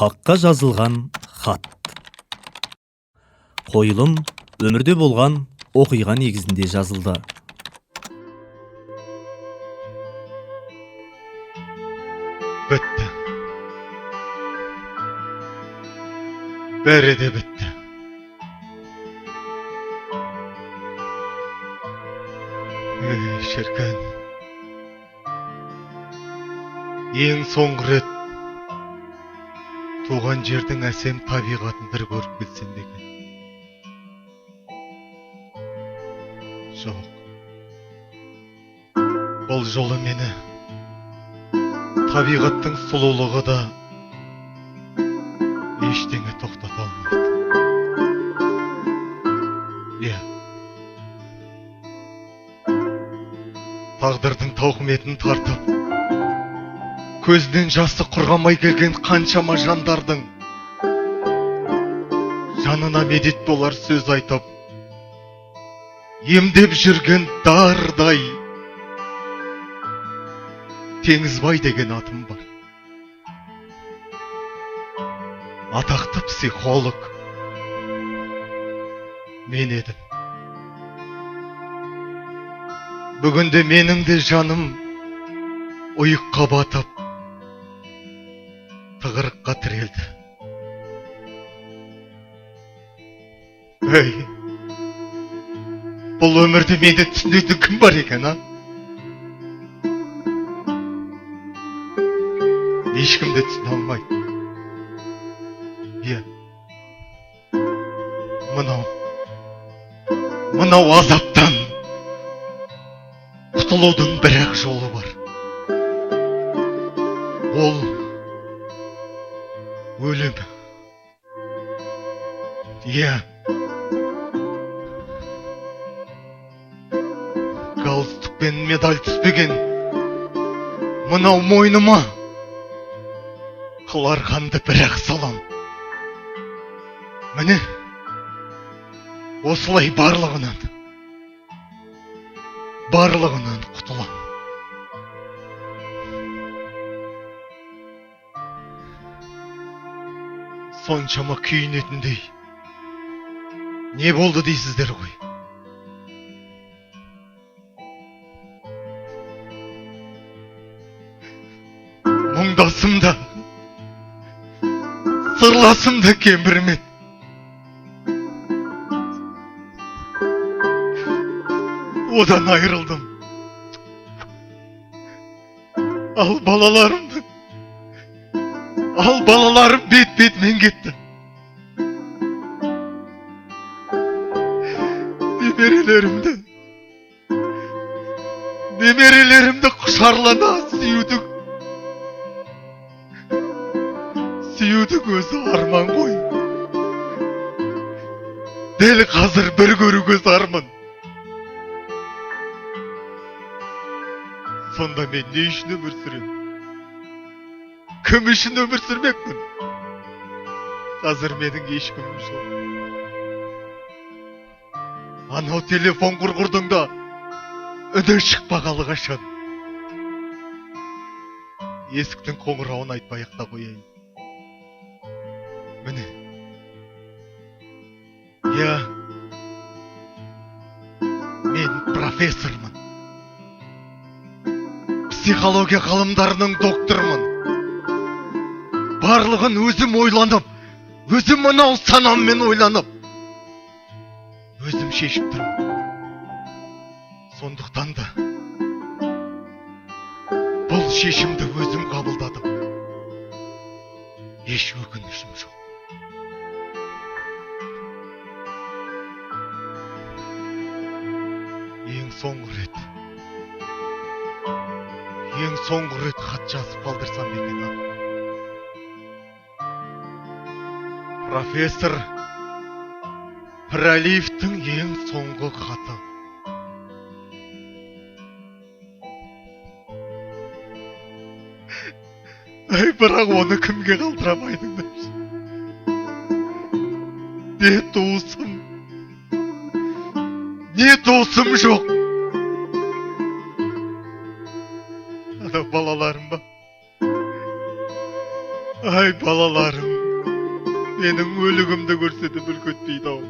Хаққа жазылған хат. Қойылым өмірде болған оқиға негізінде жазылды. Бітті. Бәрі де бітті. Ей, шіркін. Ең соңғы рет туған жердің әсем табиғатын бір көріп кетсем деген. Жоқ. Бұл жолы мені табиғаттың сұлулығы да ештеңе тоқтата алмайды. Иә. Тағдырдың тауқыметін тартып, көзінен жасы құрғамай келген қаншама жандардың жанына медет болар сөз айтып, емдеп жүрген дардай Теңізбай деген атым бар. Атақты психолог мен едім. Бүгінде менің де жаным ұйыққа батып, тығырыққа тірелді. Ей, бұл өмірде мені түсінетін кім бар екен, а? Ешкім де түсіне алмайды. Иә. Мынау азаптан құтылудың бір-ақ жолы бар. Ол өлім. Иә. Галстук пен медаль түспеген мынау мойныма қыл арқанды бір-ақ салам. Міне, осылай барлығынан құтылам. Соншама күйінетіндей не болды дейсіздер ғой. Мұңдасым да, сырласым да кемпірмен. Одан айырылдым. Ал балаларым бет-бетімен кетті. Немерелерімді құшарлана сүюдің өзі арман ғой. Дәл қазір бір көруге зармын. Сонда мен не үшін өмір сүремін? Кім үшін өмір сүрмекпін? Қазір менің ешкімім жоқ. Анау телефон құрғырдың да үні шықпағалы қашан. Есіктің қоңырауын айтпай-ақ та қояйын. Міне. Иә, мен профессормын. Психология ғылымдарының докторымын. Барлығын өзім ойланып, өзім мынау санаммен ойланып, өзім шешіп тұрмын. Сондықтан да бұл шешімді өзім қабылдадым. Еш өкінішім жоқ. Ең соңғы рет хат жазып қалдырсам екен, а? Профессор Пірәлиевтің ең соңғы хаты. Әй, бірақ оны кімге қалдырам айтыңдаршы? Не туысым, не туысым жоқ. Ана балаларым ба? Ай, балаларым. Менің өлігімді көрсе де бүлк етпейді ау.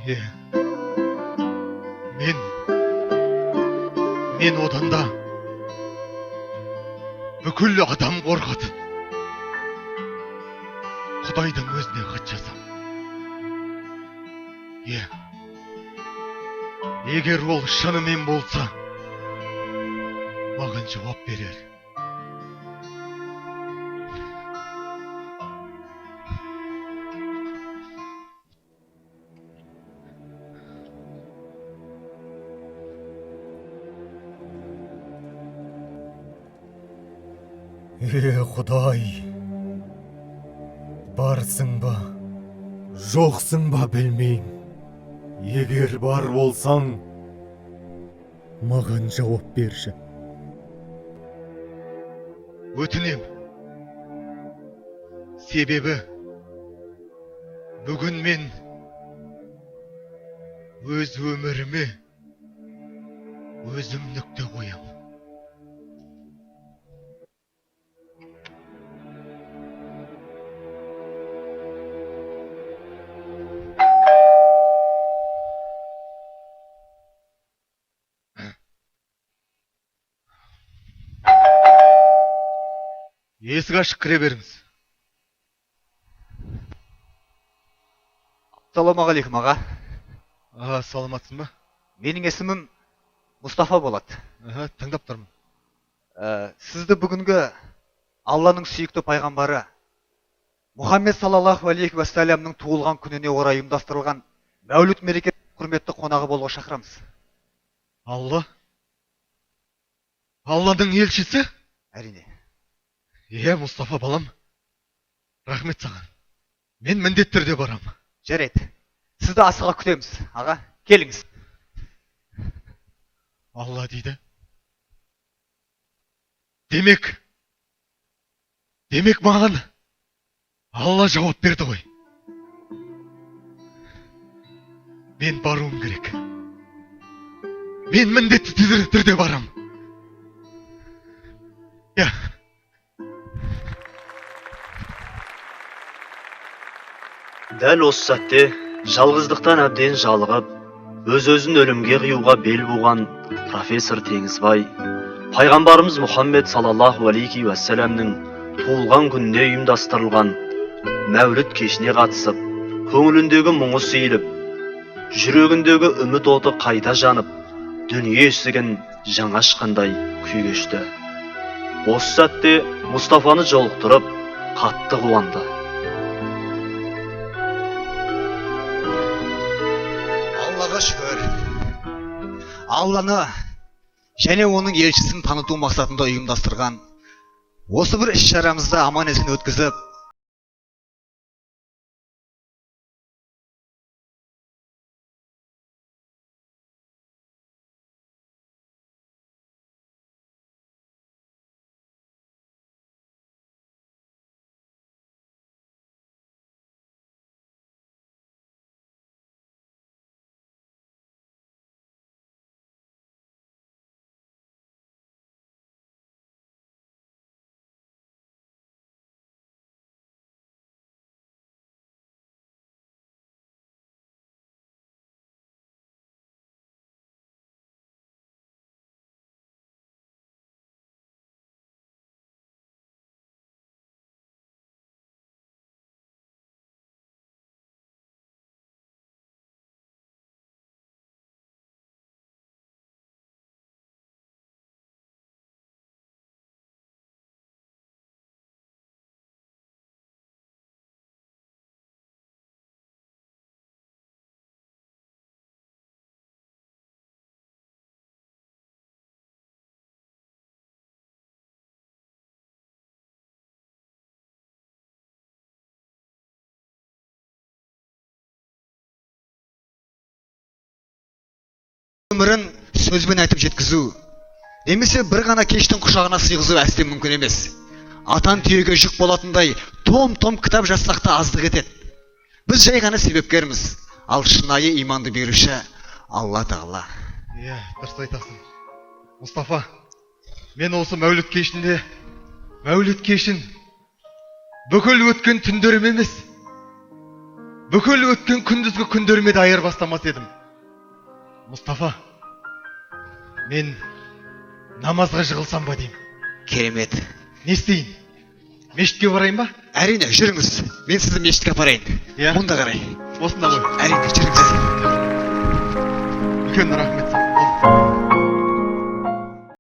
Е, мен одан да бүкіл адам қорқатын Құдайдың өзіне хат жазам. Е, егер ол шынымен болса, маған жауап берер. Е, Құдай, барсың ба, жоқсың ба білмеймін. Егер бар болсаң, маған жауап берші. Өтінем. Себебі бүгін мен өз өміріме өзім нүкте қоям. Есік ашық, кіре беріңіз. Ассалаумағалейкум, аға. А, саламатсың ба? Менің есімім Мұстафа болады. Аха, тыңдап тұрмын. Сізді бүгінгі Алланың сүйікті пайғамбары Мұхаммед саллаллаху алейхи уассаламның туылған күніне орай ұйымдастырылған Мәуліт мереке құрметті қонағы болуға шақырамыз. Алла? Алланың елшісі? Әрине. Е, Мұстафа балам, рахмет саған. Мен міндетті түрде барам. Жарайды. Сізді асыға күтеміз, аға. Келіңіз. Алла дейді. Демек маған Алла жауап берді ғой. Мен баруым керек. Мен міндетті түрде барам. Я. Дәл осы сәтте жалғыздықтан әбден жалығып, өз-өзін өлімге қиюға бел буған профессор Теңізбай пайғамбарымыз Мұхаммед саллаллаху алейхи уассаламның туылған күніне ұйымдастырылған мәуліт кешіне қатысып, көңіліндегі мұңы сейіліп, жүрегіндегі үміт оты қайта жанып, дүние есігін жаңа ашқандай күй кешті. Осы сәтте Мұстафаны жолықтырып, қатты қуанды. Аллаға шүкір. Алланы және оның елшісін таныту мақсатында ұйымдастырған осы бір іс-шарамызды аман-есен өткізіп, өмірін сөзбен айтып жеткізу немесе бір ғана кештің құшағына сыйғызу әсте мүмкін емес. Атан түйеге жүк болатындай том-том кітап жазсақ та аздық етеді. Біз жай ғана себепкерміз, ал шынайы иманды беруші Алла Тағала. Иә, дұрыс айтасың. Мұстафа, Мен осы мәуліт кешінде, мәуліт кешін бүкіл өткен түндерім емес, бүкіл өткен күндізгі күндеріме де айырбастамас едім. Мұстафа, мен намазға жығылсам ба деймін. Керемет. Не істейін? Мешітке барайын ба? Әрине, жүріңіз, мен сізді мешітке апарайын. Иә. Мұнда қарай. Осында ғой. Әрине, жүріңіз. Үлкен рахмет саған.